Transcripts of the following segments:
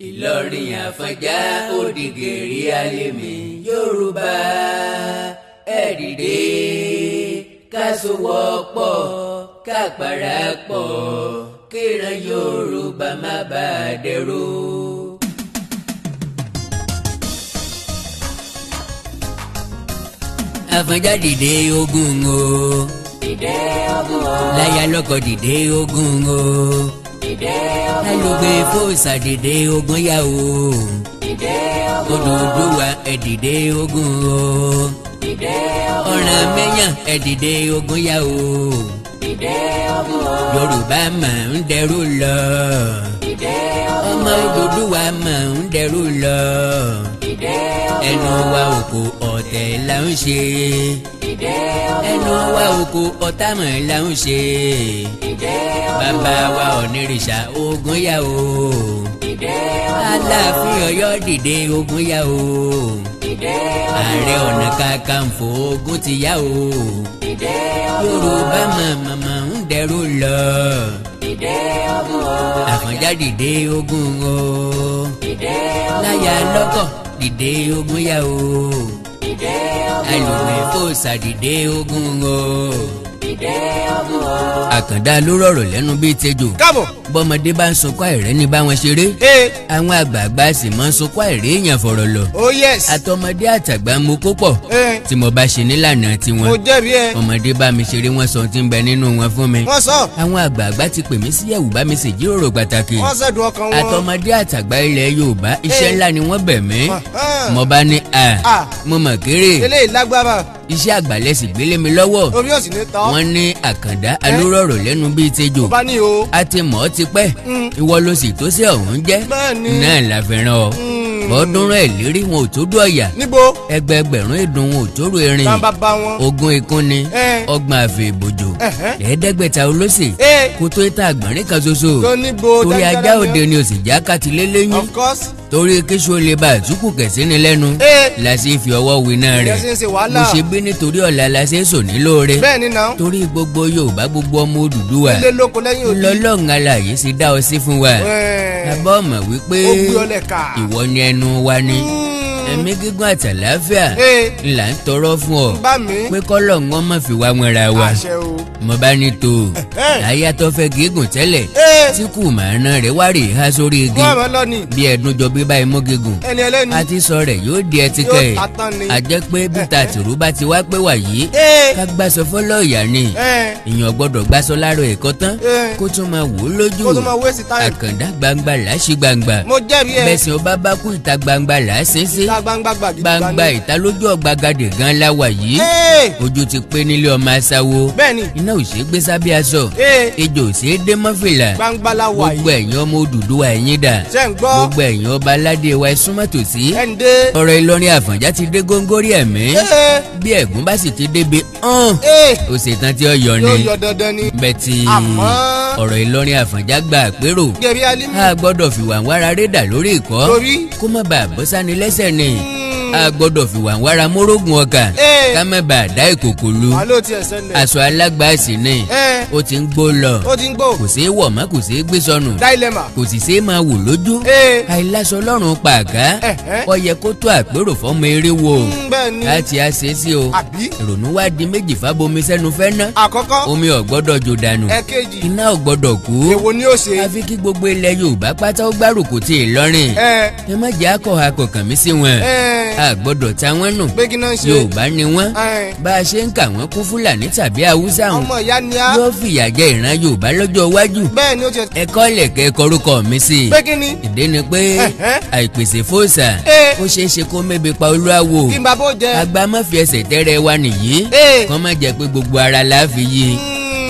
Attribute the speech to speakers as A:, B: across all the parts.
A: Ìlọrin Àfọ̀njá òdìgèrè alẹ́mí Yorùbá ẹ dìde ká sowọ́pọ̀ ká parapọ̀ kíran Yorùbá má bàa dẹrú. Àfọ̀njá dìde ogun o.
B: Dìde ogun o.
A: Láyà lọ́kọ̀ dìde ogun o.
B: Dìde ogun o.
A: Alùgbé fòsà dìde ogun yá o.
B: Dìde ogun o.
A: Odùduwà ẹ dìde ogun o.
B: Dìde ogun o.
A: Ọ̀rànmíyàn ẹ dìde ogun yá o.
B: Dìde ogun o.
A: Yorùbá máa ń dẹrú lọ.
B: Dìde ogun o.
A: Ọmọ Odùduwà máa ń dẹrú lọ.
B: Dìde ogun o.
A: Ẹnu wa òkò ọ̀tẹ̀ là ń ṣe.
B: Dìde ogun o.
A: Ẹnu wa òkò ọ̀tá mọ̀ là ń ṣe.
B: Dìde ogun o.
A: Bàbá wa Ọ̀nìrìṣà ogun yá o.
B: Dìde ogun o.
A: Aláàfin Ọ̀yọ́ dìde ogun yá o.
B: Dìde ogun o.
A: Ààrẹ Ọ̀nà Kakanfò ogun ti yá o.
B: Dìde ogun o.
A: Yorùbá màmá ń dẹrú lọ.
B: Dìde ogun o.
A: Àfọ̀njá dìde ogun o.
B: Dìde ogun o.
A: Láyà lọ́kọ̀ dìde ogun yá o.
B: Dìde ogun o.
A: Alùpùpù fòsà dìde ogun o.
B: Dìde ogun o.
A: Àkàndá ló rọ̀rọ̀ lẹ́nu bíi tejò.
C: Káàbọ̀.
A: Bọ́mọdé bá ń sunkún àìrẹ́ ní bá wọn ṣeré.
C: Ee.
A: Àwọn àgbààgbà sì máa ń sunkún àìrẹ́ èèyàn fọ̀rọ̀ lọ.
C: Oh yes.
A: Àtọmọdé àtàgbà mo kó pọ̀.
C: Ee.
A: Tí mo bá ṣe nílànà tiwọn.
C: Mo jẹ́rìí ẹ.
A: Ọmọdé bá mi ṣeré wọ́n sọ tí ń bẹ nínú wọn fún mi.
C: Wọ́n sọ.
A: Àwọn àgbààgbà ti pè mí síyẹ̀wò bá mi ṣèjíròrò pàtàkì.
C: Wọ́n sẹ̀dùn ọkàn wọn.
A: Àtọmọdé àtàgbà ilẹ̀ Yorùbá iṣẹ́
C: Ee.
A: ńlá ni wọ́n bẹ̀ mí.
C: Ahán.
A: Mo bá ní a
C: Ah.
A: mo mọ̀ kéré.
C: Eléyìí lágbára.
A: Iṣẹ́ àgbàlẹ̀ sì gbélé mi lọ́wọ́.
C: Orí òsì ní tọ́.
A: Wọ́n ní Àkàndá alórọ̀rọ̀ lẹ́nu bíi tejò.
C: Mo bá ní o.
A: A ti mọ̀ ọ́ tipẹ́. Ìwọ ló sì tó sí ọ̀hún jẹ́.
C: Bẹ́ẹ̀ni.
A: Náà la fi ràn ọ́. Ọ̀ọ́dúnrún ìlérí wọn ò tó dún ọ̀yà.
C: Níbo?
A: Ẹgbẹẹgbẹ̀rún ìdùn wọn ò tó ru erin.
C: Bàbá bá wọn.
A: Ogún ikún ni.
C: Ẹ.
A: 30 àfẹ́ ìbòjò.
C: Ẹ̀hẹ́.
A: 500 olóṣè.
C: Ee.
A: Kó tó ìta àgbọ̀nrín kan ṣoṣo.
C: Tó níbo
A: Torí ajá
C: dájúdájú.
A: òde ni òsì já kàtìlélẹ́yìn.
C: Of course.
A: Torí kíṣu lè bá àtúkù kẹ̀sí ni lẹ́nu.
C: Ee.
A: La ṣe fi ọwọ́ winá rẹ̀.
C: Ìyẹn ṣe ń ṣe wàhálà.
A: Mo ṣe bí nítorí ọ̀la la ṣe ń sòní lóore.
C: Bẹ́ẹ̀ni náà.
A: Torí gbogbo Yorùbá gbogbo ọmọ Odùduwà.
C: Ilé lóko lẹ́yìn odi.
A: Lọ́lọ́run alààyè ṣe dá ọ sí fún wa.
C: Ẹ̀ẹ́.
A: Abọ́ mọ̀ wípé
C: Ó gbé ọlẹ̀ ká.
A: ìwọ ni ẹnu wa ni. Ẹ̀mí gígùn àtàláfíà
C: Ee.
A: là ń tọrọ fún ọ.
C: Bá mi.
A: Pé kọ́lọ̀ wọn má fi wá wọn ra wa.
C: Àṣẹ o.
A: Mo bá ní tó.
C: Ẹ̀hẹ́.
A: Láyà tó fẹ́ gígùn tẹ́lẹ̀.
C: Ee.
A: Tí kù màá ná rẹ̀ wá rè há sórí igi.
C: Wọ́n rán lọ ni.
A: Bí ẹdun jọ bí báyìí mú gígùn.
C: Ẹni ẹlẹ́ni.
A: A ti sọ rẹ̀ yóò di ẹtí kẹ́.
C: Yóò ta tán ni.
A: A jẹ́ pé bí ta tìrú bá ti wá pé wà yìí.
C: Ee.
A: Ká gbàsọ fọlọ́ ìyá ni.
C: Ẹ.
A: Èèyàn gbọ́dọ̀ gbàsọ láàárọ̀ ẹ̀kọ́ tán.
C: Ee.
A: Kó tún máa wò ó lójú.
C: Kó tún máa waste time.
A: Àkàndá gbangba là á ṣe gbangba.
C: Mo jẹ́rìí ẹ.
A: Bẹ́sìn ọba bá kú ìta gbangba là á ṣe é ṣe.
C: Ìta gbangba gbàgìdì
A: Gbangba ìta lójú ọ̀gbagadè gan la wà yìí.
C: Ee.
A: Ojú ti pé nílé ọmọ aṣáwo.
C: Bẹ́ẹ̀ni.
A: Iná ò ṣeé gbé sábẹ́ aṣọ.
C: Ee.
A: Ejò ò ṣeé dé mọ́ fìlà.
C: Gbangba la wà
A: Gbogbo
C: yìí.
A: ẹ̀yin ọmọ Odùduwà ẹ̀yin dà.
C: Ṣé ń gbọ́?
A: Gbogbo ẹ̀yin ọba aládé wa ẹ súnmọ́ tòsí.
C: Ẹ̀ ń dé.
A: Ọ̀rọ̀ Ìlọrin Àfọ̀njá ti dé góńgóri ẹ̀mí.
C: Ee.
A: Bí ẹ̀gún bá sì ti débi hàn.
C: Ee.
A: Ó ṣetán tí ó yọ ni.
C: Yóò yọ dandan ni.
A: Bẹ́tì
C: Àmọ́.
A: ọ̀rọ̀ Ìlọrin Àfọ̀njá gba àpérò.
C: Gẹ̀rí Alimi.
A: A gbọ́dọ̀ fìwà wára rédà lórí ìkọ́.
C: Torí.
A: Kó má bàa bọ́ sáni lẹ́sẹ̀ ni. A gbọ́dọ̀ fìwà wára mórógùn ọkà.
C: Ee.
A: Ká má bàa dá ìkòkò lu.
C: Wà ló tiẹ̀ ṣẹlẹ̀.
A: Aṣọ alágbàásì ni.
C: Ẹ.
A: Ó ti ń gbó lọ.
C: Ó ti ń gbó.
A: Kò ṣeé wọ̀ mọ́ kò ṣeé gbé sọnù.
C: Dáìlẹ́mà.
A: Kò sì ṣeé máa wò lójú.
C: Ee.
A: Àìláṣọ lọ́rùn pàká.
C: Ẹ̀hẹ́.
A: Ó yẹ kó tó àpérò fọ́mọ eré wo.
C: Bẹ́ẹ̀ni.
A: Láti á ṣe é sí o.
C: Àbí?
A: Ìrònú wá di méjì fábomi sẹ́nu fẹ́ ná.
C: Àkọ́kọ́.
A: Omi ò gbọ́dọ̀ jò dànù.
C: Ẹ̀kejì.
A: Iná ò gbọ́dọ̀ kú.
C: Èwo ni ó ṣe?
A: Àfi kí gbogbo ilẹ̀ Yorùbá pátá ó gbárùkù ti Ìlọrin.
C: Ẹ.
A: Ẹ má jẹ́ akọ̀ akọ̀kàn mí sí wọn.
C: Ẹ.
A: A gbọ́dọ̀ ta wọ́n nù.
C: Pé kí náà ń ṣe?
A: Yorùbá ni wọ́n.
C: Ẹ.
A: Bá a ṣe ń kà wọ́n kún Fúlàní tàbí Haúsá wọn.
C: Ọmọ ìyá ni á.
A: Yóò fìyà jẹ ìran Yorùbá lọ́jọ́ iwájú.
C: Bẹ́ẹ̀ni ó ti.
A: Ẹ̀kọ́ lẹ̀kẹ́ kọrúkọ mi sí i.
C: Pé kí ni?
A: Ìdí ni pé
C: Ẹ̀hẹ́.
A: àìpèsè fóòsà.
C: Ee.
A: Ó ṣeé ṣe kó mébi pa olúwawo.
C: Kí n bá bó jẹ.
A: Àgbà má fi ẹsẹ̀ tẹ́rẹ̀ wa nìyí.
C: Ee.
A: Kọ́ má jẹ́ pé gbogbo ara la fi yí.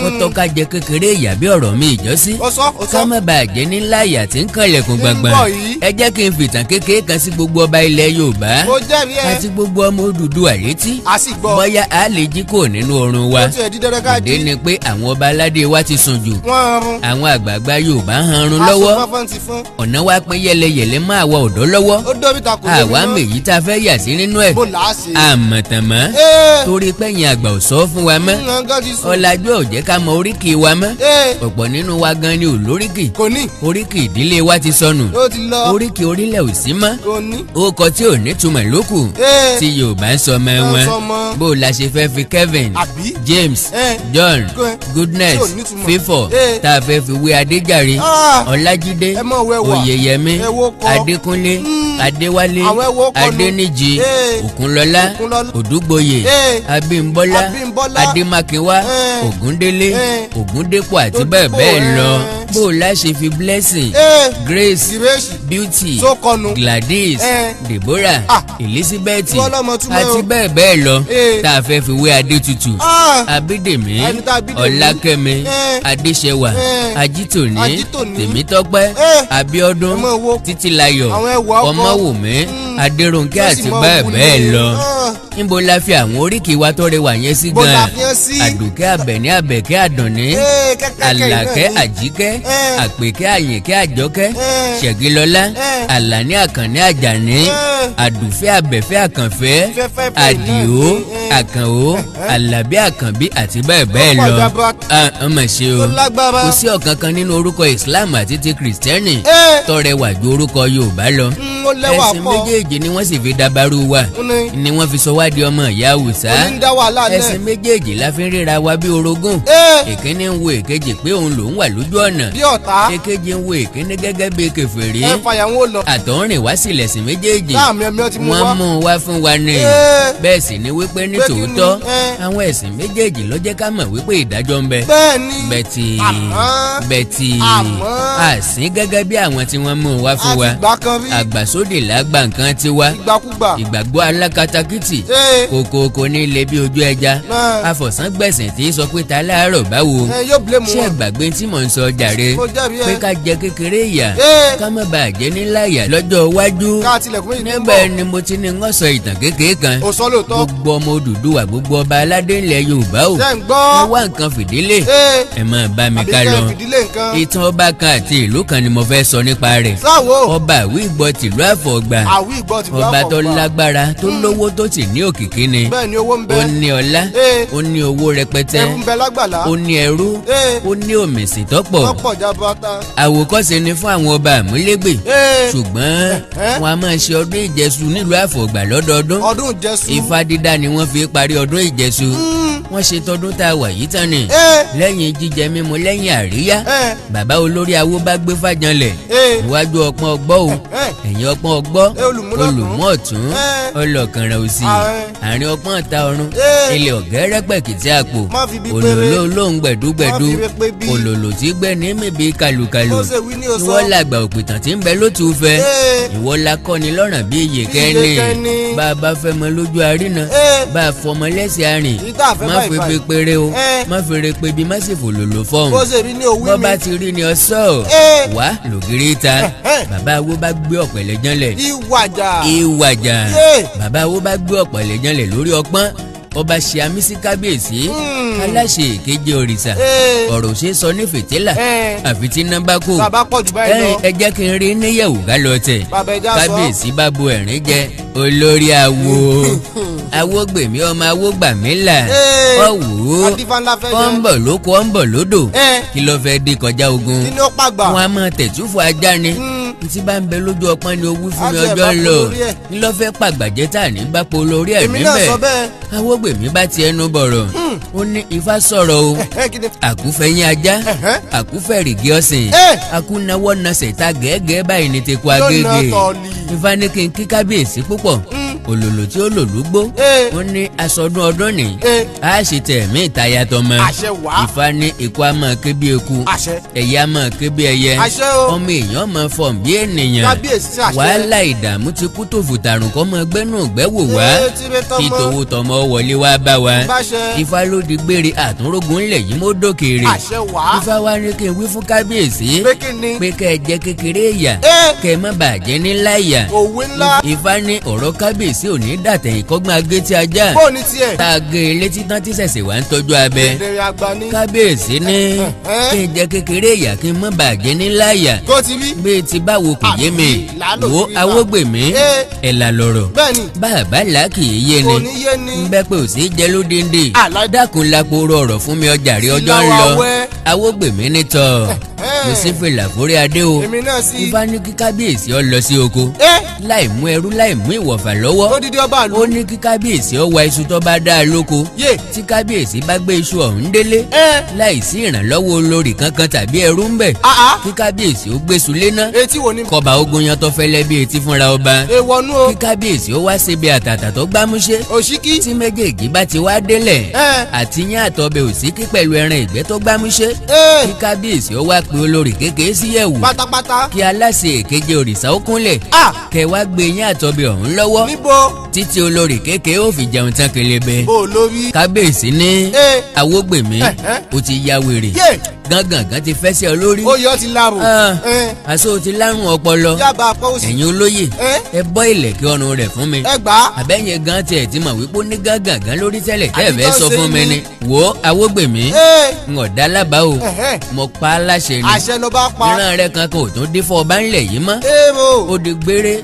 A: Kó tọ́ka jẹ kékeré ìyà bí ọ̀rọ̀ mi ìjọ́sí.
C: Ó sọ ó
A: Ká
C: sọ.
A: má bàa jẹ́ nílá ìyà tí ń kànlẹ̀kùn
C: Ń
A: gbọ̀ngbọ̀n.
C: bọ̀ yìí.
A: Ẹ jẹ́ kí n fìtàn kékeré kan sí gbogbo ọba ilẹ̀ Yorùbá.
C: Mo jẹ́rìí ẹ.
A: Àti gbogbo ọmọ Odùduwà létí.
C: A sì gbọ́.
A: Bóyá a lè jí kúrò nínú oorun wa.
C: Ó tiẹ̀ di dandan ká
A: Ìdí
C: jí.
A: ni pé àwọn ọba aládé wa ti sùn jù.
C: Wọ́n rún.
A: Àwọn àgbààgbà Yorùbá ń hanrun lọ́wọ́.
C: Aṣọ fọ́nfọ́n ti fún.
A: Ọ̀nà wa pín yẹlẹyẹlẹ mọ́ àwa ọ̀dọ́ lọ́wọ́.
C: Ó dóbi ta kò lómi
A: Àwa
C: mọ́.
A: mèyí tá a fẹ́ yà sí nínú ẹ̀.
C: Bó làá ṣe?
A: Àmọ̀tàn mọ́.
C: Ee.
A: Torí pẹ́yìn àgbà ò sọ fún wa mọ́.
C: Nǹkan ti sùn.
A: Ọ̀làjú ò jẹ́ ká ká mọ oríkì wa mọ́.
C: Ee.
A: Ọ̀pọ̀ nínú wa gan ni ò lóríkì.
C: Kò ní.
A: Oríkì ìdílé wa ti sọnù.
C: Ó ti lọ.
A: Oríkì orílẹ̀ ò sí mọ́.
C: Kò ní.
A: Orúkọ tí ò nítumọ̀ ló kù
C: Ee.
A: tí Yorùbá ń sọ ọmọ
C: Wọ́n
A: wọn.
C: sọ ọmọ.
A: Bó o la ṣe fẹ́ fi Kevin,
C: Àbí?
A: James,
C: Eh.
A: John, Goodness,
C: Tí ò nítumọ̀.
A: Fífọ̀
C: Eh.
A: tá a fẹ́ fi wé Adéjàre,
C: Ah.
A: Ọlájídé,
C: Ẹ mọ̀ wẹ́wà.
A: Oyèyẹmí,
C: Ẹ wo kọ.
A: Adékúnlé, Adéwálé,
C: Àwọn ẹ wo kọ nu.
A: Adéníjì,
C: Eh.
A: Òkúnlọ́lá,
C: Òkúnlọ́lá.
A: Òdúgboyè,
C: Eh.
A: Abímbọ́lá,
C: Abímbọ́lá.
A: Adémákinwá,
C: Eh.
A: Ògúndélé,
C: Eh.
A: Ògúndépò àti
C: Tó
A: bẹ́ẹ̀
C: dípò,
A: bẹ́ẹ̀ lọ.
C: eh.
A: Bó o la ṣe fi Blessing,
C: Ee.
A: Grace,
C: Grace.
A: Beauty,
C: Sókọnu.
A: Gladys,
C: Eh.
A: Deborah,
C: Ah.
A: Elizabeth
C: Ìwọ lọmọ túmọ̀
A: àti
C: o.
A: bẹ́ẹ̀ bẹ́ẹ̀ lọ
C: Eh.
A: tá a fẹ́ fi wé Adétutù,
C: Ah.
A: Abídèmí,
C: Ẹni tá a bí dèmí.
A: Ọlákẹ́mi,
C: Eh.
A: Adéṣẹwà,
C: Eh.
A: Ajítòní,
C: Ajítòní.
A: Tèmítọ́pẹ́,
C: Eh.
A: Abíọ́dún,
C: Ẹ mọ̀ wo.
A: Títílayọ̀,
C: Àwọn ẹwà ọkọ.
A: Ọmọwùmí, Adéròǹkẹ́
C: Tó sì
A: àti
C: mọ
A: bẹ́ẹ̀
C: wù
A: bẹ́ẹ̀
C: ní.
A: lọ.
C: Ah.
A: Níbo la fi àwọn oríkì wa tó rẹwà yẹn sí
C: Bó la
A: gan-an?
C: fi hàn sí?
A: Àdùkẹ́, Àbẹ̀ní, Àbẹ̀kẹ́, Àdùnní,
C: Ee, kẹ́kẹ́ kẹ́ iná
A: Àlàkẹ́,
C: ni.
A: Àjíkẹ́,
C: Eh.
A: Àpèkẹ́, Àyìnkẹ́, Àjọkẹ́,
C: Eh.
A: Ṣẹ̀gilọ́lá,
C: Eh.
A: Àlàní, Àkànní, Àjàní,
C: Eh.
A: Àdùfẹ́, Àbẹ̀fẹ́, Àkànfẹ́,
C: Fẹ́fẹ́ fẹ́ iná
A: Àdìó,
C: ni. Eh.
A: Àkànó, Àlàbí, Àkànbí àti bẹ́ẹ̀ bẹ́ẹ̀
C: Ó pọ̀
A: lọ.
C: jaburata.
A: Ah, ọmọ ṣe o.
C: Ó lágbára.
A: Kò sí ọ̀kan kan nínú orúkọ Islam àti ti Kìrìsìtẹ́nì
C: Ee.
A: tó rẹwà ju orúkọ Yorùbá lọ.
C: Ó lẹ́wà
A: Ẹ̀sìn
C: pọ̀.
A: méjèèjì ni wọ́n sì fi dabarú wa,
C: Ó ní.
A: ni wọ́n fi sọ wá di ọmọ ìyá Haúsá.
C: Ó ní ń dá wàhálà lẹ̀.
A: Ẹ̀sìn méjèèjì la fi ń ríra wa bí orogún.
C: Ee.
A: Ìkíní ń wo èkejì pé òun lòún wà lójú ọ̀nà,
C: Bí ọ̀tá.
A: èkejì ń wo ìkíní gẹ́gẹ́ bí kèfèrí.
C: Ẹ fàyàwó lọ.
A: Àtọ̀húnrìn wá sí lẹ̀sìn méjèèjì.
C: Láàmì ẹ̀mí ọtí mú
A: Wọ́n
C: wá.
A: mú un wá fún wa ni.
C: Ee.
A: Bẹ́ẹ̀ sì ni wípé ní
C: Pé kí ni?
A: tòótọ́,
C: Ẹ́.
A: àwọn ẹ̀sìn méjèèjì ló jẹ́ ká mọ̀ wípé ìdájọ́ ń bẹ.
C: Bẹ́ẹ̀ ni.
A: Bẹ́ẹ̀tì
C: Àmọ́.
A: bẹ́ẹ̀tì
C: Àmọ́.
A: àsín gẹ́gẹ́ bí àwọn tí wọ́n mú un wá fún wa.
C: A ti gbà kan rí.
A: Àgbàsódì làgbà nǹkan tiwa.
C: Ìgbàkúgbà.
A: Ìgbàgbọ́ alákatakítì
C: Ee.
A: kòkòkò ní ilé bí ojú ẹja.
C: Náà.
A: Afọ̀sángbẹ̀sìn tí sọ pé ta láàárọ̀ báwo.
C: Ẹ yóò blame
A: Ṣé
C: wọn.
A: ẹgbàgbé tí mò ń sọ jàre?
C: Mo jẹ́rìí ẹ.
A: Pé ká jẹ kékeré ìyà,
C: Ee.
A: ká má bàa jẹ nílá ìyà lọ́jọ́ iwájú.
C: Ká tilẹ̀kùn méjì tó ń
A: Níbẹ̀
C: bọ̀.
A: ni mo ti ní ń sọ ìtàn kékeré kan.
C: Ó sọ lóòótọ́.
A: Gbogbo ọmọ Odùduwà, gbogbo ọba aládé ńlẹ̀ Yorùbá o,
C: Ṣé ń gbọ́?
A: ẹ wá nǹkan fìdílé,
C: Ee.
A: ẹ máa bá mi
C: Àbí
A: ká
C: kẹ́
A: lọ.
C: ẹ fìdílé nǹkan.
A: Ìtàn ọba kan àti ìlú kan ni mo fẹ́ sọ nípa rẹ̀.
C: Sáwo.
A: Ọba àwí ìgbọ́ tìlú Àfọ̀gbà.
C: Àwí ìgbọ́ tìlú
A: Ọba tó
C: Àfọ̀gbà.
A: lágbára, tó lówó, tó sì ní òkìkí ni.
C: Bẹ́ẹ̀ ni, owó ń bẹ.
A: Ó ní ọlá,
C: Ee.
A: ó ní owó rẹpẹtẹ,
C: Ẹrú ń bẹ lágbàlá.
A: ó ní ẹrú,
C: Ee.
A: ó ní òmìsì tọ́pọ̀.
C: Tọ́pọ̀ jaburata.
A: Àwòkọ́ṣe ni fún àwọn ọba àmúlégbè.
C: Ee.
A: Ṣùgbọ́n
C: Ẹ̀hẹ́.
A: wọn a máa ṣe ọdún Ìjẹṣu nílùú Àfọ̀gbà lọ́dọọdún.
C: Ọdún Ìjẹṣu.
A: Ifá dídá ni wọ́n fi parí ọdún Ìjẹṣu. Wọ́n ṣe tọdún tá a wà yìí tán ni.
C: Ee.
A: Lẹ́yìn jíjẹ mímu, lẹ́yìn àríyá,
C: Ẹ̀.
A: bàbá olórí awo bá gbé fàjànlẹ̀
C: Ee.
A: iwájú ọpọ́n ọgbọ́ o,
C: Ẹ̀hẹ́.
A: ẹ̀yìn ọpọ́n ọgbọ́,
C: Ẹ olùmúlọ̀tún.
A: olùmú ọ̀tún,
C: Ẹ̀.
A: ọlọ́kànràn òsì,
C: Ààrẹ.
A: àárín ọpọ́n ọ̀tá ọ̀run,
C: Ee.
A: ilẹ̀ ọ̀gẹ́rẹ́ pẹ̀kìtì àpò,
C: Má fi bí péré.
A: òlòló olóhùn gbẹ̀dúgbẹ̀dú,
C: Má fi bí pé bí.
A: òlòlò tí gbẹ̀ ní mìbí kàlùkàlù.
C: Bó ṣe wí ní o sọ.
A: Ìwọ làgbà òpìtàn tí ń bẹ lótú fẹ́.
C: Ee.
A: Ìwọ la kọ́ni lọ́ràn bí iye kẹ́ni.
C: Kẹ́ni.
A: Bá a bá fẹ́ mọ lójú àrínà,
C: Ee.
A: bá a fọmọ lẹ́sẹ̀ àrìn,
C: Èyí tá a fẹ́
A: má
C: báyìí
A: fi
C: báyìí.
A: bí péré o,
C: Ẹ́.
A: má fi re pé bí, má sì fòlòlò fọ́hùn.
C: Bó ṣe rí ní òwí
A: Bọ́
C: mi.
A: bá ti rí ni ọsọ
C: Ẹ́.
A: wá lògiri ta.
C: Ẹ̀hẹ́.
A: Bàbá wo bá gbé ọ̀pẹ̀lẹ̀ jánlẹ̀.
C: Ìwàjà.
A: Ìwàjà.
C: Yé.
A: Bàbá wo bá gbé ọ̀pẹ̀lẹ̀ jánlẹ̀ lórí ọpọ́n, ọba ṣe àmì sí kábíyèsí, aláṣẹ ìkeje òrìṣà.
C: Ẹ́.
A: Ọ̀rọ̀ ò ṣe é sọ ní fìtílà,
C: Ẹ́.
A: àfi tí iná bá kú.
C: Bàbá pọ̀ jù báyìí lọ.
A: Ẹ jẹ́ kí n rí níyẹ̀wò ká lọ tẹ̀.
C: Bàbá ẹja sọ.
A: Kábíyèsí bá bo ẹ̀rín jẹ. Olórí awo, awo gbèmí, ọmọ awo gbà mí là.
C: Ẹ́.
A: Ọ̀wọ́
C: Adífá ńlá fẹ́
A: ó ń
C: jẹ.
A: bọ̀ lóko, ó ń bọ̀ lódò.
C: Ẹ́.
A: Kí ló fẹ́ dé kọjá ogun?
C: Kí ni ó pàgbà?
A: Wọn a máa tẹ̀túfò ajá ni. Tí bá ń bẹ lójú ọpọ́n ni owó fún mi.
C: Á tiẹ̀
A: Ọjọ́
C: bá
A: ń
C: po
A: lọ.
C: lórí ẹ̀.
A: Ní ló fẹ́ pàgbàjẹ́ tá à ní bá po lórí ẹ̀
C: Èmi náà
A: níbẹ̀.
C: sọ bẹ́ẹ̀.
A: Awógbèmí bá ti ẹnu bọ̀rọ̀, ó ní ifá sọ̀rọ̀ o.
C: Ẹ kí ni?
A: Àkúfẹ̀yìn ajá,
C: Ẹ̀hẹ́.
A: àkúfẹ̀rìgì ọ̀sìn,
C: Ẹ́.
A: akúnáwọ́ nasẹ̀ ta gẹ́gẹ́ báyìí ní teku
C: Lọ́nà
A: agége.
C: tọ̀ọ̀lì.
A: Ifá ní kí n kí kábíyèsí púpọ̀, òlòlò tí ó lòlú gbó.
C: Ẹ́.
A: Ó ní aṣọdún ọdún ní
C: Ẹ́.
A: a ṣe tẹ̀mí ìtayà tọmọ.
C: Àṣẹ wá.
A: Ifá ní ikú a máa ké bí eku,
C: Àṣẹ.
A: ẹyẹ a máa ké bí ẹyẹ,
C: Àṣẹ o.
A: ọmọ èèyàn máa fọ̀n bí ènìyàn.
C: Kábíyèsí àṣẹ.
A: Wàhálà ìdààmú ti kú tòfò tàrùn kọ́ mọ gbẹ́nù gbẹ́wò wá.
C: Ẹ, tí bẹ tọmọ.
A: Kí tòwó tọmọ wọlé wá bá wa.
C: Báṣẹ.
A: Ifá ló di gbére, àtúnrógún ńlẹ̀ yìí mọ́ dókèrè.
C: Àṣẹ wá.
A: Ifá wa ní kí n wí fún kábíyèsí
C: Pé kí ni?
A: pé kẹ́ ẹ jẹ́ kékeré ìyà,
C: Ẹ́.
A: kẹ́ ẹ má bàa jẹ́ nílá ìyà.
C: Òwe ńlá.
A: Ifá ní ọ̀rọ̀ kábíyèsí. Kábíyèsí ò ní dàtẹ̀yìn kọ́gbọ́n agé tí ajá
C: Bó ní tiẹ̀.
A: Tá a gé e létí tán tí ṣẹ̀ṣẹ̀ wá ń tọ́jú abẹ.
C: Dèrè àgbà ní.
A: Kábíyèsí ní kí n jẹ kékeré ìyà kí n mọ́ bàjẹ́ nílá ìyà.
C: Kó ti rí.
A: Bíi ti báwo kò yé mi.
C: Àbí làálò
A: Wo
C: ti rí bá.
A: Awógbèmí, ẹ̀là lọ̀rọ̀.
C: Bẹ́ẹ̀ni.
A: Bàbá là kì í yé
C: Kò
A: ni.
C: ní yé ni.
A: Ń bẹ́ pé ò sí jẹ́ lódindi.
C: Àlá-
A: Dákun laporo ọ̀rọ̀ fún mi ọjà rí ọjọ́ ń
C: Ìlà
A: lọ.
C: wẹ́.
A: Awógbèmí ní tọ̀. Mo sì fìlà forí adé o.
C: Èmi náà sí.
A: Ifá ní kí kábíyèsí ọ lọ sí oko. Láì mú ẹrú, láì mú ìwọ̀fà lọ́wọ́.
C: Odidi ọba ìlú.
A: Ó ní kí kábíyèsí ọ wa iṣu tó bá dáa lóko.
C: Yé.
A: Tí kábíyèsí bá gbé iṣu ọ̀hún délé, láì sí ìrànlọ́wọ́ olórí kankan tàbí ẹrú ń bẹ̀,
C: Àá.
A: kí kábíyèsí ó gbéṣu léná.
C: Etí wo ni.
A: Kọba ogun yan tó fẹ́lẹ́ bí etí fúnra ọba.
C: Èèwọ̀ nú o.
A: Kí kábíyèsí ó wá síbi àtàtà tó gbámúṣé.
C: Òṣìkí.
A: Tí méjèèjì bá ti wá délẹ̀, àti yán àtọbẹ̀ òsíkí pẹ̀lú ẹran ìgbẹ́ tó gbámúṣé, kí kábíyèsí ó wá pe olórí kékeré sí yẹ̀wù,
C: Pátápátá.
A: kí aláṣẹ èkeje òrìṣà ó kúnlẹ̀, kẹ wá gbé yán àtọbẹ̀ ọ̀hún lọ́wọ́
C: Níbo.
A: títí olórí kékeré ó fi jẹun tán kelebe.
C: Bó o lórí.
A: Kábíyèsí ní Awógbèmí, ó ti ya wèrè.
C: Yé.
A: Gángangan ti fẹ́ sí ọ lórí.
C: Ó yọ ti larò.
A: Ah, àṣé o ti lárùn ọpọlọ.
C: Yábà apá òsì.
A: Ẹ̀yin olóyè, ẹ bọ́ ìlẹ̀kẹ̀ ọrùn rẹ̀ fún mi.
C: Ẹ gbà á.
A: Àbẹ́yẹn gan tiẹ̀ ti mọ̀ wípé ó ní gángangan lórí tẹ́lẹ̀ tẹ́ ẹ fẹ́
C: Àbí
A: sọ
C: tó ṣe
A: fún mi
C: ni.
A: ni. Wo Awógbèmí, n ò dá lábàá o. Mo pa á láṣẹ ni.
C: Àṣẹ ló bá pa.
A: Ìran rẹ kankan ò tún dé fún ọba ńlẹ̀ yìí mọ́.
C: Èrò.
A: Ó di gbére.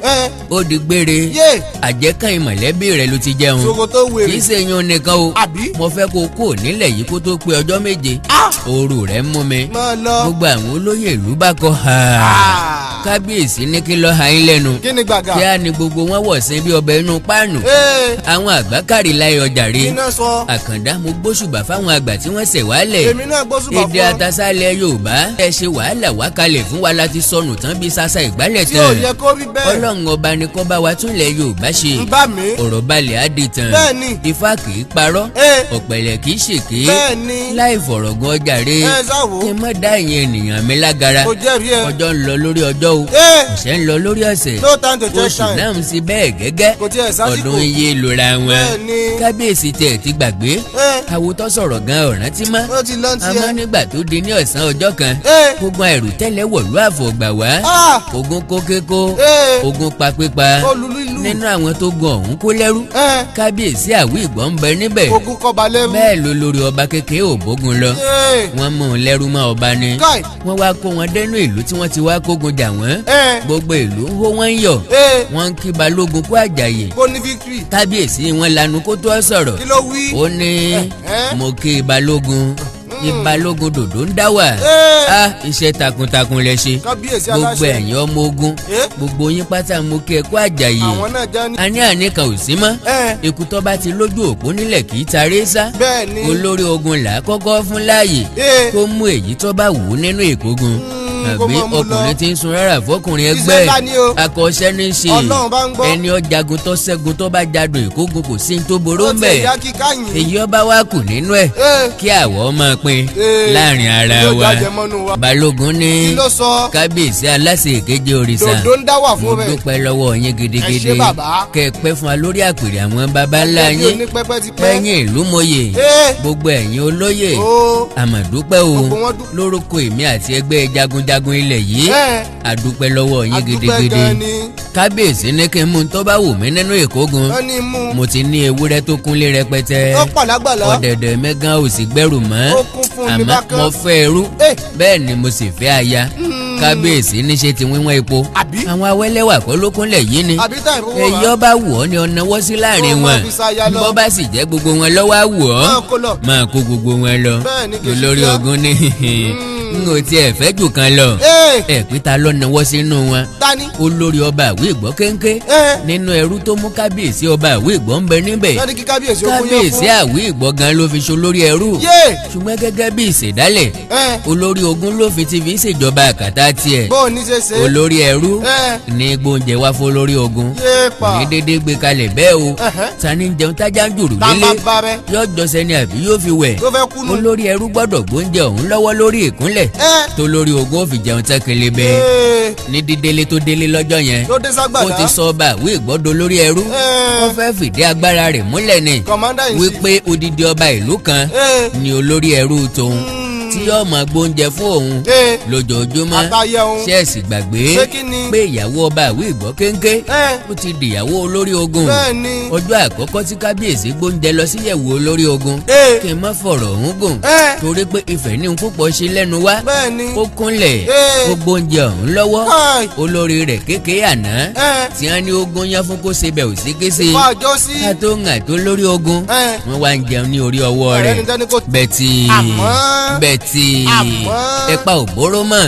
A: Ó di gbére.
C: Yé.
A: Àjẹkàn ìmọ̀lẹ́bí rẹ ló ti jẹun.
C: Ṣòkòtò wèrè.
A: Kì í ṣe yún nìkan o.
C: Àbí.
A: Mo fẹ́ kó kúrò nílẹ̀ yìí kó tó pé ọjọ́ 7. Ooru rẹ̀ ń mú mi.
C: Máa lọ.
A: Gbogbo àwọn olóyè ìlú bá kọ ha. Kábíyèsí ní kí lọ́ọ́ ha yín lẹ́nu.
C: Kí ni gbàgà.
A: Kí á ní gbogbo wọn wọ̀ sí bí ọbẹ̀ inú páànù. Àwọn àgbà kárí láyé ọjà rí.
C: Iná sọ.
A: Àkàndá, mo gbóṣùbà fáwọn àgbà tí wọ́n ṣẹ̀ wálẹ̀.
C: Èmi náà gbóṣùbà
A: Èdè
C: fún ọ.
A: àtàsálẹ̀ Yorùbá, ẹ ṣe wàhálà wá kalẹ̀ fún wa láti sọnù tán bí sasa ìgbálẹ̀
C: Tí ò
A: tán.
C: yẹ kó rí bẹ́ẹ̀.
A: Ọlọ́run ọba ni kó bá wa túnlẹ̀ Yorùbá ṣe.
C: Ń bá mi.
A: Ọ̀rọ̀ balẹ̀ á di tàn.
C: Bẹ́ẹ̀ni.
A: Ifá kì í parọ́. Ọ̀pẹ̀lẹ̀ kì í ṣèké. Láì fọ̀rọ̀gùn ọjà rè.
C: Ẹ sáwò.
A: Kí n má dá ìyẹn ènìyàn mi lágara.
C: Kò jẹ́rìí ẹ.
A: Ọjọ́ ń lọ lórí ọjọ́ o. Ọ̀sẹ̀ ń lọ lórí ọ̀sẹ̀.
C: No time to check
A: Oṣù
C: time.
A: náà ń ṣe bẹ́ẹ̀ gẹ́gẹ́.
C: Kò tiẹ̀ sásìkò.
A: Ọdún yé lora wọn. Kábíyèsí tiẹ̀ ti gbàgbé. Àwòtọ́ sọ̀rọ̀ gan ọ̀ràn tí mọ́.
C: Ó ti lọ́n
A: Àmọ́
C: tiẹ̀.
A: nígbà tó di ní ọ̀sán ọjọ́ kan, ogun àìròtẹ́lẹ̀ wọ̀lú àfọ̀gbà wá. Ogun kó kéko. Ogun pa pípa.
C: Ó lulú ìlú.
A: Nínú àwọn tó gun ọ̀hún kó lẹ́rú, kábíyèsí àwí ìgbọ́n ń bẹ níbẹ̀.
C: Ogun kọba lẹ́rú.
A: Bẹ́ẹ̀ ló lórí ọba kékeré ò bógun lọ. Wọ́n mú un lẹ́rú mọ́ ọba ni.
C: Káì.
A: Wọ́n wá kó wọn dénú ìlú tí wọ́n ti wá kógun jà wọ́n. Gbogbo ìlú ń hó, wọ́n ń yọ̀. Wọ́n ń kí balógun kó àjàyè.
C: Kó ní victory.
A: Kábíyèsí wọn lanu kó tó sọ̀rọ̀.
C: Kí ló wí.
A: Ó ní, mo kí balógun, ìbalógun dòdò ń dá wà. Á iṣẹ́ takuntakun lẹ ṣe.
C: Kábíyèsí
A: Gbogbo
C: aláṣẹ.
A: ẹ̀yin ọmọ ogun, gbogbo yín pátá, mo kí ẹ kú àjàyè.
C: Àwọn náà jẹ́ ní.
A: A ní àníkàn ò sí mọ́. Ikú tó bá ti lójú òpó nílẹ̀ kì í taré sá. Olórí ogun là á kọ́kọ́ fún láàyè kó mú èyí tó bá wù ú nínú ìkógun.
C: Kó
A: Àbí
C: máa mú lọ.
A: ọkùnrin tí ń sun rárá fọkùnrin
C: Iṣẹ́
A: ẹgbẹ́
C: ńlá ni o.
A: akọ́ṣẹ́ ní í ṣe.
C: Ọlọ́run bá ń gbọ́.
A: Ẹni ọjàgun tó ṣẹ́gun tó bá jadùn ìkógun, kò sí ní tó boró
C: Ó
A: ń
C: ti
A: bẹ̀.
C: yá kíká yìí.
A: Èyí ọba wa kù nínú ẹ̀, kí àwọ̀ máa pín láàrin ara
C: Yóò
A: wa.
C: jájẹ mọ́nú wa.
A: Balógun ní,
C: Kí ló sọ.
A: kábíyèsí aláṣẹ èkejì òrìṣà,
C: Dòdò ń dá wà
A: mo
C: fún rẹ̀.
A: dúpẹ́ lọ́wọ́ yín gidigidi.
C: Ẹ ṣé bàbá.
A: Kẹ́ ẹ pẹ́ fún wa lórí àpèrè àwọn baba ńlá
C: Ẹbí
A: yín.
C: onípẹ́pẹ́ ti pẹ́.
A: Ẹ̀yin ìlú mòye, gbogbo ẹ̀yin olóyè, àmọ̀dúpẹ́ o.
C: Gbogbo wọn dúpẹ́.
A: Lórúkọ èmi àti ẹgbẹ́ jagunjagun ilẹ̀ yìí, àdúpẹ́ lọ́wọ́ yín
C: Àdúpẹ́
A: gidigidi.
C: gan ni.
A: Kábíyèsí ní kí n mú un tó bá wù mí nínú ìkógun.
C: Wọ́n ní mú.
A: Mo ti ní ewúrẹ́ tó kúnlé rẹpẹtẹ.
C: Ó pọ̀ lágbàlá.
A: Ọ̀dẹ̀dẹ̀ mẹ́gàn ò sì gbẹ́rù mọ́.
C: Ó kún fún ní
A: Àmọ́
C: bákan.
A: mo fẹ́ ẹrú, bẹ́ẹ̀ ni mo sì fẹ́ aya. Kábíyèsí ní ṣe ti wíwọ́n epo.
C: Àbí.
A: Àwọn awẹ́lẹ́wà kọ́ ló kúnlẹ̀ yìí ni.
C: Àbí tá ìfowó
A: Èyí ọba wù ọ́ ni ọ̀nàwọ́ sí láàrin
C: Kó máa
A: wọn.
C: fi ṣaya lọ.
A: Bọ́ bá sì jẹ́ gbogbo wọn lọ́wọ́ á wù ọ́,
C: Máa kó lọ.
A: máa kó gbogbo wọn lọ.
C: Bẹ́ẹ̀ ni, kì í ṣe
A: Olórí
C: kíá.
A: ogun ní n ò tiẹ̀ fẹ́ jù kan lọ. Ẹ̀ pété lọ́nàwọ́ sínú wọn.
C: Tani.
A: Olórí ọba àwí ìgbọ́ kéńké nínú ẹrú tó mú kábíyèsí ọba àwí ìgbọ́ ń bẹ níbẹ̀.
C: Lọ́ní kí kábíyèsí ó kún yẹn
A: Kábíyèsí
C: fún.
A: àwí ìgbọ́ gan ló fi ṣolórí ẹrú. Ṣùgbọ́n gẹ́gẹ́ bí ìṣẹ̀dálẹ̀, olórí ogun ló fi ti fi ṣèjọba àkàtà tiẹ̀.
C: Bó o ní ṣe ṣe.
A: Olórí ẹrú ní gbóúnjẹ wá fún olórí ogun.
C: Yé pa.
A: Ní dédé gbé kalẹ̀ bẹ́ẹ̀ o. Ta ni ń jẹun tájà ń jùrù
C: Tá
A: lélẹ̀?
C: bá bá rẹ.
A: Yóò jọsẹ ni àbí yóò fi wẹ̀?
C: Tó fẹ́ kúnú.
A: Olórí ẹrú gbọ́dọ̀ gbóúnjẹ ọ̀hún lọ́wọ́ lórí ìkúnlẹ̀ tó lórí ogun ó fi jẹun tán kelebe. Ní dídélé tó délé lọ́jọ́ yẹn,
C: Tó dé ságbàlá.
A: ó ti sọ ọba àwí ìgbọ́dọ̀ lórí ẹrú. Ó fẹ́ fìdí agbára rẹ̀ múlẹ̀ ni
C: Commander in chief.
A: wípé odidi ọba ìlú kan ni olórí ẹrú tòun. Tí yóò máa gbóúnjẹ fún òun lójoojúmọ́.
C: Àtàyè òun.
A: Ṣé ẹ sì gbàgbé
C: Pé kí ni?
A: pé ìyàwó ọba àwí ìgbọ́ kéńké ó ti dìyàwó olórí ogun? Ọjọ́ àkọ́kọ́ tí kábíyèsí gbóúnjẹ lọ síyẹ̀wò olórí ogun, kí n má fọ̀rọ̀ ọ̀hún gùn, torí pé ìfẹ́ ní púpọ̀ ṣe lẹ́nu wá, ó kúnlẹ̀, ó gbóúnjẹ ọ̀hún lọ́wọ́.
C: Káì.
A: Olórí rẹ̀ kékeré àná tí wọ́n ní ogun yán fún kó ṣe bẹ̀ ò sí kése.
C: Fún àjọ sí.
A: Ká tó ń àtó lórí ogun, wọ́n wá ń jẹun ní orí ọwọ́
C: Ọ̀rẹ́
A: rẹ̀.
C: ni tẹ́ni kò.
A: Bẹ̀tì bẹ̀tì, ẹ̀pa òbóró mọ̀.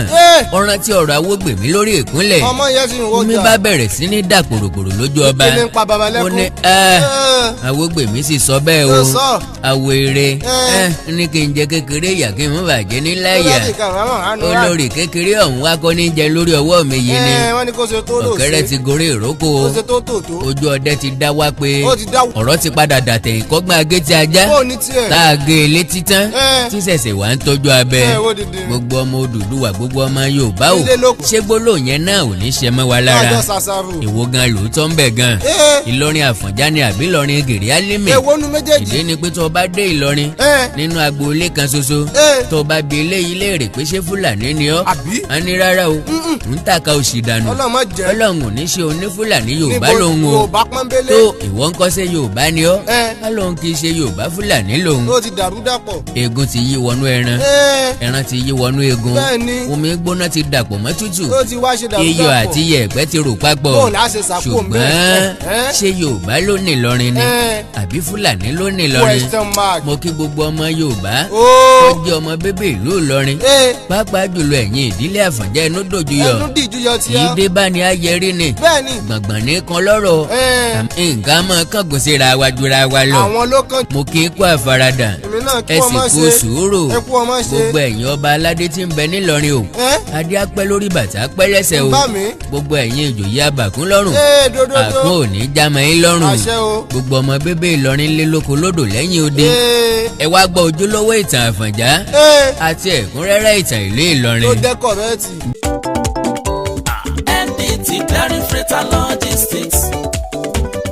A: Ọ̀ràn tí ọ̀rọ̀ awógbèmí lórí ìkúnlẹ̀,
C: Ọmọ yẹn sì ń wo
A: omi
C: jà.
A: bá bẹ̀rẹ̀ sí ní dà pòròpòrò lójú ọba.
C: Kí ni ń pa baba
A: Ó
C: lẹ́kún?
A: ní ẹ́ awógbèmí sì sọ bẹ́ẹ̀ o.
C: Ó sọ.
A: Àwọ̀ èrè ẹ́ ní kí n jẹ kékeré ìyà kí n má bàjẹ́ ní láyà. Olórí kékeré ọ̀hún wá kọ́ ní jẹ lórí ọwọ́ mi yìí ni.
C: Wọ́n ní kó ṣe tó lò sí.
A: Ọ̀kẹ́rẹ́ ti gorí ìrókò.
C: Kó ṣe tó tò tó.
A: Ojú ọdẹ ti dá wá pé
C: Ó ti dá.
A: ọ̀rọ̀ ti padà dàtẹ̀yìn kọ́gbọ́n agé ti ajá
C: Ó ní tiẹ̀.
A: tá a gé e létí tán tí ṣẹ̀ṣẹ̀ wá ń tọ́jú abẹ.
C: Ẹ wo dìde.
A: Gbogbo ọmọ Odùduwà, gbogbo ọmọ Yorùbá o,
C: Ilé lóko.
A: ṣé gbólóhùn yẹn náà ò ní ṣe mọ́ wa lára?
C: Lájọ ṣàṣàrò.
A: Ìwo gan lóòótọ́ ń bẹ̀ gan? Ìlọrin Àfọ̀njá ni àbí Ìlọrin Gèrè Álímì?
C: Èwo nu méjèèjì?
A: Ìdí ni pé tó o bá dé Ìlọrin, nínú agboolé kan ṣoṣo, tó o bá bi eléyìí léèrè pé ṣé Fúlàní ni ọ́,
C: Àbí?
A: a ní rárá o, ń tàka òṣì dànù.
C: Ọlọ́run má jẹ́.
A: Ọlọ́run ò ní ṣe oní Fúlàní, Yorùbá
C: Níbo?
A: lòun o.
C: Yorùbá pọ́nbélé.
A: Tó ìwọ ń kọ́ ṣe Yorùbá ni ọ́? Á lóun kì í ṣe Yorùbá, Fúlàní lòun.
C: Ó ti dàrú dàpọ̀.
A: Egun ti yí wọnú ẹran, ẹran ti yí wọnú egun, omi gbóná ti dàpọ̀ mọ́ tútù,
C: Ó ti wá ṣe dàrú
A: iyọ̀
C: dàpọ̀.
A: àti yẹ̀pẹ̀ ti rò papọ̀.
C: Bóun á ṣe sàkó ń bẹ́ẹ̀?
A: Ṣùgbọ́n ṣé Yorùbá ló ní Ìlọrin ni àbí Fúlàní ló ní Ìlọrin?
C: Question mark.
A: Mo kí gbogbo ọmọ Yorùbá
C: Ó.
A: tó jẹ́ ọmọ bíbí ìlú Ìlọrin, pàápàá jùlọ ẹ̀yin ìdílé Àfọ̀njá inú dòjúyọ̀.
C: Ẹnu dìjú yọ
A: Kì í
C: tiẹ́.
A: dé bá ní ayẹrí ni, gbọ̀ngbọ̀n ní kan lọ́rọ̀, nǹkan máa kángun síra wa jura wa lọ.
C: Àwọn ló kàn.
A: Mo kí í kú àfaradà,
C: Èmi náà kí
A: ẹ
C: wọ́n
A: sì
C: má
A: kú
C: ṣe.
A: sùúrù.
C: Ẹ kú ọmọ ṣe.
A: Gbogbo ẹ̀yin ọba aládé tí ń bẹ nílọrin o, adé á pẹ́ lórí, bàtà á pẹ́ lẹ́sẹ̀ o.
C: Bá mi.
A: Gbogbo ẹ̀yin ìjòyè abàkún lọ́rùn,
C: Dododo.
A: àkún ò ní jámọ́ yín lọ́rùn.
C: Àṣẹ o.
A: Gbogbo ọmọ bíbí Ìlọrin lé lóko lódò lẹ́yìn odi, ẹ wá gbọ́ ojúlówó ìtàn Àfọ̀njá àti ẹ̀kúnrẹ́rẹ́ ìtàn ìlú Ìlọrin.
C: Tó jẹ́ correct.
D: MDT Clearing Freight and Logistics,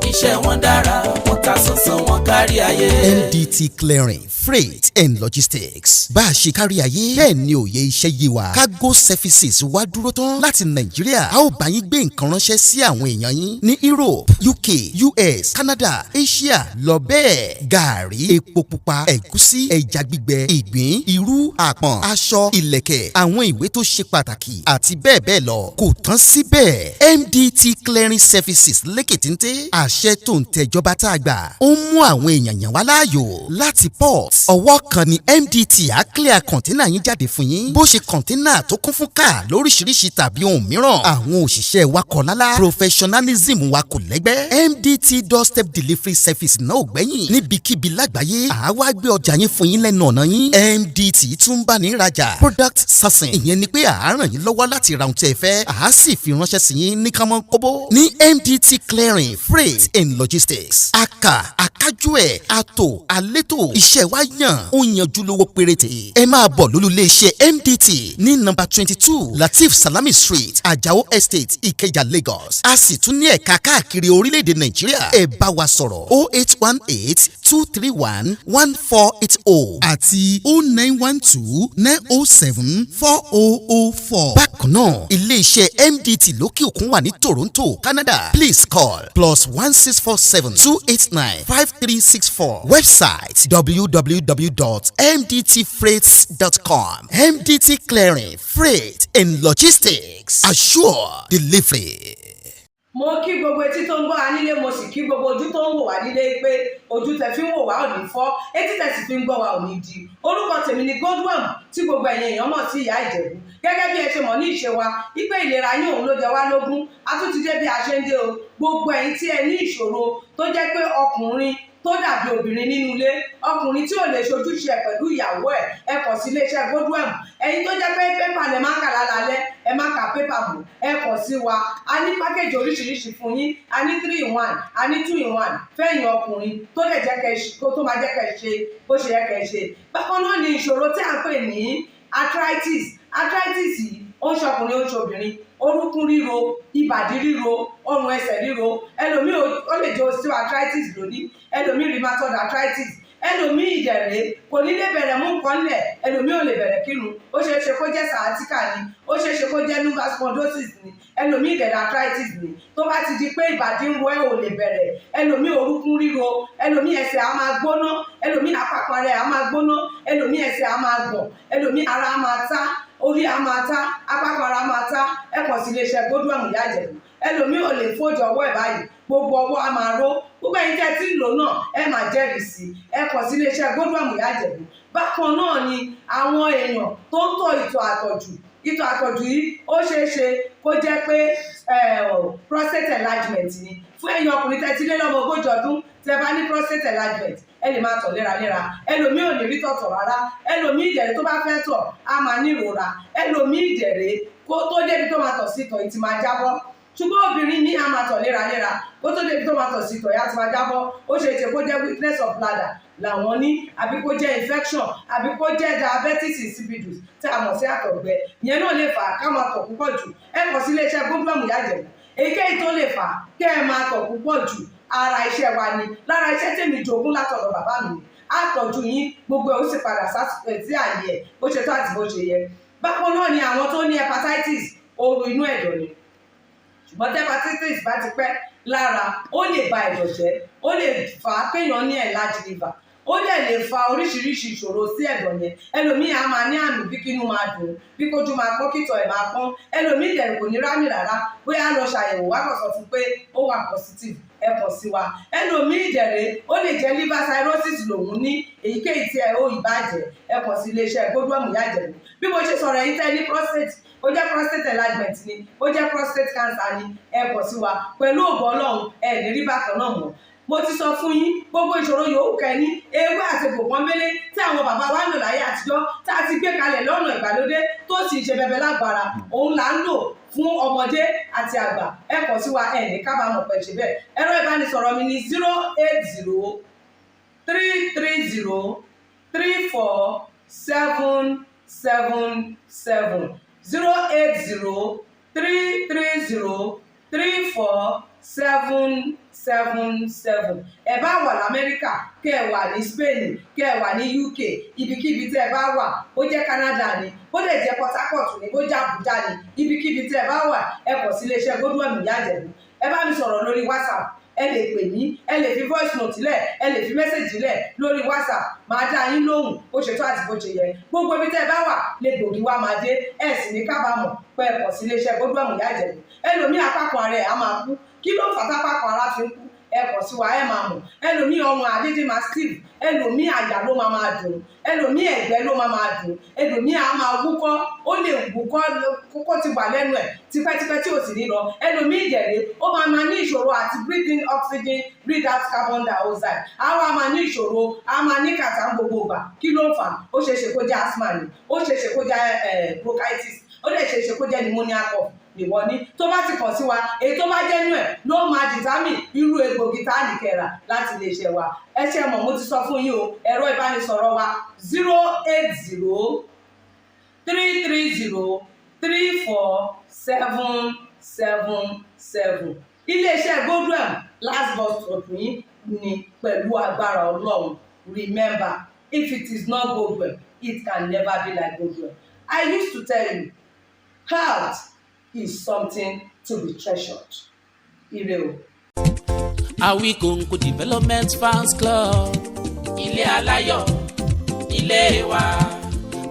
D: iṣẹ́ wọn dára, wọ́n ta sánsán, wọn kárí ayé.
E: MDT Clearing Freight and Logistics, bá a ṣe kárí ayé bẹ́ẹ̀ ni òye iṣẹ́ yé wa. Cargo services wá dúró tán láti Nàìjíríà. A ó bá yín gbé nǹkan ránṣẹ́ sí àwọn èèyàn yín ní Europe, UK, US, Canada, Asia lọ bẹ́ẹ̀. Gàárì, epo pupa, ẹ̀gúsí, ẹja gbígbẹ, ìgbín, irú, àpọ̀n, aṣọ, ìlẹ̀kẹ̀, àwọn ìwé tó ṣe pàtàkì àti bẹ́ẹ̀ bẹ́ẹ̀ lọ. Kò tán síbẹ̀, MDT Clearing Services lékètéńté àṣẹ tó ń tẹjọba tá a gbà ó ń mú àwọn èèyàn yàn wá láàyò láti port. Ọwọ́ kan ni MDT á clear container yín jáde fún yín, bó ṣe container tó kún fún káà lóríṣiríṣi tàbí ohun mìíràn. Àwọn òṣìṣẹ́ wa kọ̀ lálá, professionalism wa kò lẹ́gbẹ́. MDT doorstep delivery service náà ò gbẹ́yìn. Níbikíbi lágbàáyé, àá wá gbé ọjà yín fún yín lẹ́nu ọ̀nà yín. MDT tún bá ní rajà, product sourcing, ìyẹn ni pé àá ràn yín lọ́wọ́ láti ra ohun tí ẹ fẹ́, àá sì fi ránṣẹ́ sí yín ní kánmọ́ kóbó. Ní MDT Clearing Freight and Logistics, aka akájú ẹ̀ ato àlétò, iṣẹ́ wa yàn, ó yanjú, lówó péréte. Ẹ máa bọ̀ lólú iléeṣẹ́ MDT ní nọ́mbà 22 Lateef Salami Street, Ajao Estate, Ìkẹjà, Lagos. A sì tún ní ẹ̀ka káàkiri orílẹ̀-èdè Nàìjíríà. Ẹ bá wa sọ̀rọ̀ 08182311480 àti 09129074004. Bákan náà, iléeṣẹ́ MDT lókè òkun wà ní Toronto, Canada. Please call +16472895364. Website www.mdtfreights.com. MDT Clearing Freight and Logistics, assure delivery.
F: Mo kí gbogbo etí tó ń gbọ́ wa nílé, mo sì kí gbogbo ojú tó ń wò wá nílé pé ojú tẹ fi ń wò wá ò ní fọ́, etí tẹ sì fi ń gbọ́ wa ò ní di. Orúkọ tèmi ni Godwin, tí gbogbo ẹ̀yin èèyàn mọ̀ sí Ìyá Ìjẹ̀bú. Gẹ́gẹ́ bí ẹ ṣe mọ̀ ní ìṣe wa wípé ìlera yín òun ló jẹ wá lógún, a tún ti dé bí a ṣe ń dé o. Gbogbo ẹ̀yin tí ẹ ní ìṣòro tó jẹ́ pé ọkùnrin tó dàbí obìnrin nínú ilé, ọkùnrin tí ò lè ṣojúṣe ẹ pẹ̀lú ìyàwó ẹ̀, ẹ kàn sí iléeṣẹ́ Godwin. Ẹ̀yin tó jẹ́ pé pépà lẹ máa ń kà lálálẹ́, ẹ má ka pépà mọ́, ẹ kàn sí wa. A ní package oríṣiríṣi fún yín. A ní three in one, a ní two in one fẹ́yìn ọkùnrin tó lè jẹ́ kẹ́ kó tó máa jẹ́ kẹ́ ṣe bó ṣe yẹ kẹ́ ṣe. Bákan náà ni ìṣòro tí à ń pè ní arthritis. Arthritis yìí, ó ń ṣọkùnrin, ó ń ṣobìnrin. Orúnkún ríro, ìbàdí ríro, ọrùn ẹsẹ̀ ríro, ẹlòmíì ó lè jẹ́ osteoarthritis lónìí, ẹlòmíì rheumatoid arthritis. Ẹlòmíì ìdẹ̀rẹ̀ kò ní lè bẹ̀rẹ̀ mú nǹkan lẹ̀. Ẹlòmíì ò lè bẹ̀rẹ̀ kírun. Ó ṣeé ṣe kó jẹ́ sciatica ni, ó ṣeé ṣe kó jẹ́ lumbar spondylosis ni. Ẹlòmíì ìdẹ̀rẹ̀ arthritis ni. Tó bá ti di pé ìbàdí ń ro ẹ́, ò lè bẹ̀rẹ̀. Ẹlòmíì, orúkún ríro. Ẹlòmíì, ẹsẹ̀ á máa gbóná. Ẹlòmíì, àpapọ̀ rẹ̀ á máa gbóná. Ẹlòmíì, ẹsẹ̀ á máa gbọ̀n. Ẹlòmíì, ara á máa tá, orí á máa tá, apákan ara máa tá. Ẹ kàn sí iléeṣẹ́ Godwin Ìyá Ìjẹ̀bú. Ẹlòmíì ò lè fold ọwọ́ ẹ̀ báyìí, gbogbo ọwọ́ á máa ró. Gbogbo ẹ̀yin tẹ́ tí ń lò náà, ẹ máa jẹ́rìí sí. Ẹ kàn sí iléeṣẹ́ Godwin Ìyá Ìjẹ̀bú. Bákan náà ni àwọn èèyàn tó ń tọ̀ ìtọ̀ àtọ̀jù. Ìtọ̀ àtọ̀jù yìí, ó ṣeé ṣe kó jẹ́ pé prostate enlargement ni. Fún ẹ̀yin ọkùnrin tẹ́ ti lé lọ́mọ 40 ọdún, tẹ́ bá ní prostate enlargement, ẹ lè máa tọ̀ léraléra. Ẹlòmíì ò ní rí tọ̀tọ̀ rárá. Ẹlòmíì ìdẹ̀rẹ̀, tó bá fẹ́ tọ̀, á máa ní ìrora. Ẹlòmíì ìdẹ̀rẹ̀, kó tó débi tó máa tọ̀ sí, ìtọ̀ yìí ti máa jábọ́. Ṣùgbọ́n obìnrin ní, a máa tọ̀ léraléra, kó tó débi tó máa tọ̀ sí, ìtọ̀ yìí á ti máa jábọ́. Ó ṣe é ṣe kó jẹ́ weakness of bladder làwọn ní, àbí kó jẹ́ infection, àbí kó jẹ́ diabetes insipidus tí a mọ̀ sí àtọ̀gbẹ. Ìyẹn náà lè fà á ká máa tọ̀ púpọ̀ jù. Ẹ kàn sí iléeṣẹ́ Godwin Ìyá Ìjẹ̀bú. Èyíkéyìí tó lè fà á kẹ́ ẹ máa tọ̀ púpọ̀ jù, ara iṣẹ́ wa ni. Lára iṣẹ́ tèmi jogún látọ̀dọ̀ bàbá mi ni. Á tọ́jú yín, gbogbo ẹ̀ ó sì padà sí àyè ẹ̀ bó ṣe tó àti bó ṣe yẹ. Bákan náà ni àwọn tó ní hepatitis, ooru inú ẹ̀dọ̀ ni. Ṣùgbọ́n tí hepatitis bá ti pẹ́ lára, ó lè ba ẹ̀dọ̀ jẹ́, ó lè fà á kéèyàn ní enlarged liver, ó dẹ̀ lè fa oríṣiríṣi ìṣòro sí ẹ̀dọ̀ yẹn. Ẹlòmíì á máa ní àmì bí kínú máa dùn, bí kójú máa pọ́n, kítọ̀ ẹ̀ máa pọ́n. Ẹlòmíì dẹ̀ kò ní rámì rárá. Bóyá lọ ṣàyẹ̀wò wá, kàn sọ fún pé ó wà positive. Ẹ kàn sí wa. Ẹlòmíì dẹ̀rẹ̀, ó lè jẹ́ liver cirrhosis lòun ní. Èyíkéyìí tí ẹ ó ìbàjẹ́, ẹ kàn sí iléeṣẹ́ Godwin Ìyá Ìjẹ̀bú. Bí mo ṣe sọ̀rọ̀, ẹ̀yin tẹ́ ní prostate, ó jẹ́ prostate enlargement ni, ó jẹ́ prostate cancer ni, ẹ kàn sí wa. Pẹ̀lú ògo Ọlọ́run, ẹ ní rí bákan náà mọ́. Mo ti sọ fún yín, gbogbo ìṣòro yòówù kẹ́ni, ewé àti egbò pọ́nbélé tí àwọn bàbá wa ń lò láyé àtijọ́, tá a ti gbé kalẹ̀ lọ́nà ìgbàlódé, tó sì ń ṣe bẹbẹ lágbára, òun là ń lò fún ọmọdé àti àgbà. Ẹ kàn sí wa, ẹ ní kábàámọ̀ pẹ̀ ṣe bẹ́ẹ̀. Ẹ̀rọ ìbánisọ̀rọ̀ mi ní 08033034777, 08033034777. Ẹ bá wà lamẹ́ríkà, kẹ́ ẹ wà ní Spain, kẹ́ ẹ wà ní UK, ibikíbi tẹ́ ẹ bá wà, bó jẹ́ Canada ni, bó lè jẹ́ Port Harcourt ni, bó jẹ́ Abuja ni, ibikíbi tẹ́ ẹ bá wà, ẹ kàn sí iléeṣẹ́ Godwin Ìyá Ìjẹ̀bú. Ẹ bá mi sọ̀rọ̀ lórí WhatsApp, ẹ lè pè mí, ẹ lè fi voice note lẹ̀, ẹ lè fi message lẹ̀ lórí WhatsApp. Máa dá yín lóhùn bó ṣe tó àti bó ṣe yẹ. Gbogbo ibi tẹ́ ẹ bá wà lè gbòógì wá máa dé. Ẹ sì ní kábàámọ̀ pé ẹ kàn sí iléeṣẹ́ Godwin Ìyá Ìjẹ̀bú. Ẹlòmíì, apákan ara ẹ̀ á máa kú. Kí ló fà tápákan ara fi ń kú? Ẹ kàn sí wa, ẹ máa mọ̀. Ẹlòmíì, ọrùn àdídì máa stiff. Ẹlòmíì, àyà ló máa máa dùn. Ẹlòmíì, ẹ̀gbẹ́ ló máa máa dùn. Ẹlòmíì á máa wúkọ́, ó lè wúkọ́ kókó ti wà lẹ́nu ẹ̀ tipẹ́tipẹ́ tí ò sì ní lọ. Ẹlòmíì ìdẹ̀rẹ̀, ó máa máa ní ìṣòro àti breathe in oxygen, breathe out carbon dioxide. Á wá máa ní ìṣòro, á máa ní kàtà ń gbogbo ìgbà. Kí ló ń fà? Ó ṣeé ṣe kó jẹ́ asthma ni, ó ṣeé ṣe kó jẹ́ bronchitis, ó lè ṣeé ṣe kó jẹ́ pneumonia cough nìwọ ní. Tó bá ti kàn sí wa, èyí tó bá jẹ́ nú ẹ̀ ló máa determine irú egbògi tá a nìkẹ́ra láti lè ṣe wa. Ẹ ṣe mọ̀, mo ti sọ fún yín o. Ẹ̀rọ ìbánisọ̀rọ̀ wa, 08033034777. Iléeṣẹ́ Godwin, last bus stop yín ni pẹ̀lú agbára Ọlọ́run. Remember, if it is not Godwin, it can never be like Godwin. I used to tell you, health is something to be treasured. Ire o.
D: Awikonko Development Fans Club. Ilé aláyọ̀, ilé wa.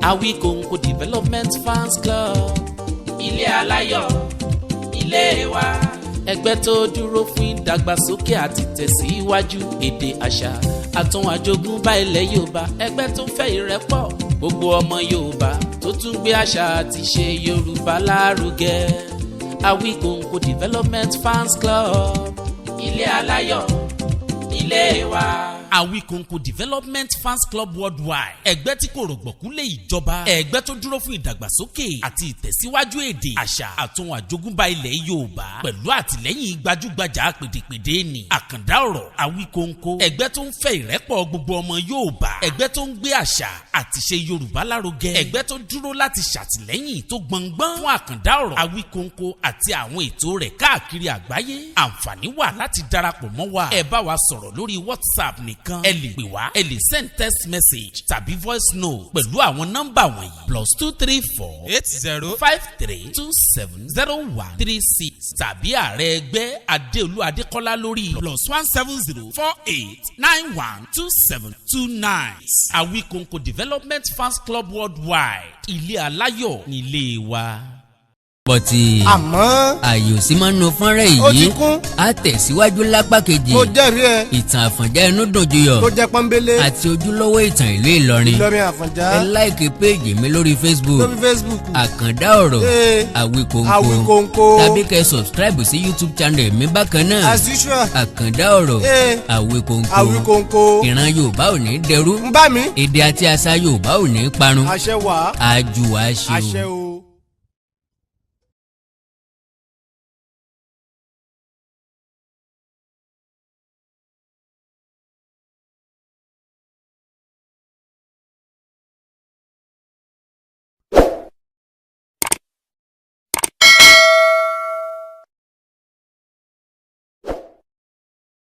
D: Awikonko Development Fans Club. Ilé aláyọ̀, ilé wa. Ẹgbẹ́ tó dúró fún ìdàgbàsókè àti tẹ̀síwájú èdè, àṣà àtún àjogúnbá ilẹ̀ Yorùbá. Ẹgbẹ́ tó ń fẹ́ ìrẹ́pọ̀ gbogbo ọmọ Yorùbá, tó tún gbé àṣà àti ṣe Yorùbá lárugẹ. Awikonko Development Fans Club. Ilé aláyọ̀, ilé wa.
G: Awikonko Development Fans Club Worldwide, ẹgbẹ́ tí kò rọ̀gbọ̀kú lé ìjọba, ẹgbẹ́ tó dúró fún ìdàgbàsókè àti ìtẹ̀síwájú èdè, àṣà àtún àjogúnbá ilẹ̀ Yorùbá, pẹ̀lú àtìlẹ́yìn gbajúgbajà pèdèpèdè ní àkàndá ọ̀rọ̀ Awikonko. Ẹgbẹ́ tó ń fẹ́ ìrẹ́pọ̀ gbogbo ọmọ Yorùbá, ẹgbẹ́ tó ń gbé àṣà àti ṣe Yorùbá lárugẹ, ẹgbẹ́ tó dúró láti ṣàtìlẹ́yìn tó gbọngbọ́n fún àkàndá ọ̀rọ̀ Awikonko àti àwọn ètò rẹ̀ káàkiri àgbáyé. Àǹfààní wà láti darapọ̀ mọ́ wa. Ẹ bá wa sọ̀rọ̀ lórí WhatsApp nìkan. ibìkan, ẹ lè pè wá, ẹ lè send text message tàbí voice note pẹ̀lú àwọn nọ́mbà wọ̀nyí: +234
H: 80
G: 53270136 tàbí ààrẹ ẹgbẹ́ Adéolú Adékọ́lá lórí +17048912729. Awikonko Development Fans Club Worldwide, ilé aláyọ̀ nílé wa.
A: Bọ̀tì
C: Àmọ́
A: ààyè ò sí máa ń nu fọ́nrán
C: ó ti
A: èyí
C: kún.
A: Á tẹ̀síwájú lápá kejì.
C: Mo jẹ́rìí ẹ.
A: Ìtàn Àfọ̀njá inú dùn juyọ̀
C: Tó jẹ́ pọ́nbélé.
A: àti ojúlówó ìtàn ìlú Ìlọrin.
C: Ìlọrin Àfọ̀njá.
A: Ẹ like page mi lórí Facebook,
C: Lórí Facebook.
A: Àkàndá Ọ̀rọ̀ Àwíkòǹkò,
C: Àwíkòǹkò.
A: tàbí kẹ́ subscribe sí YouTube channel mi bákan náà,
C: As usual.
A: Àkàndá Ọ̀rọ̀ Àwíkòǹkò.
C: Àwíkòǹkò.
A: Ìran Yorùbá ò ní dẹrú,
C: Ń bá mi.
A: èdè àti àṣà Yorùbá ò ní parun.
C: Àṣẹ wà.
A: Àjùwà ṣe
C: Àṣẹ
A: o.
C: o.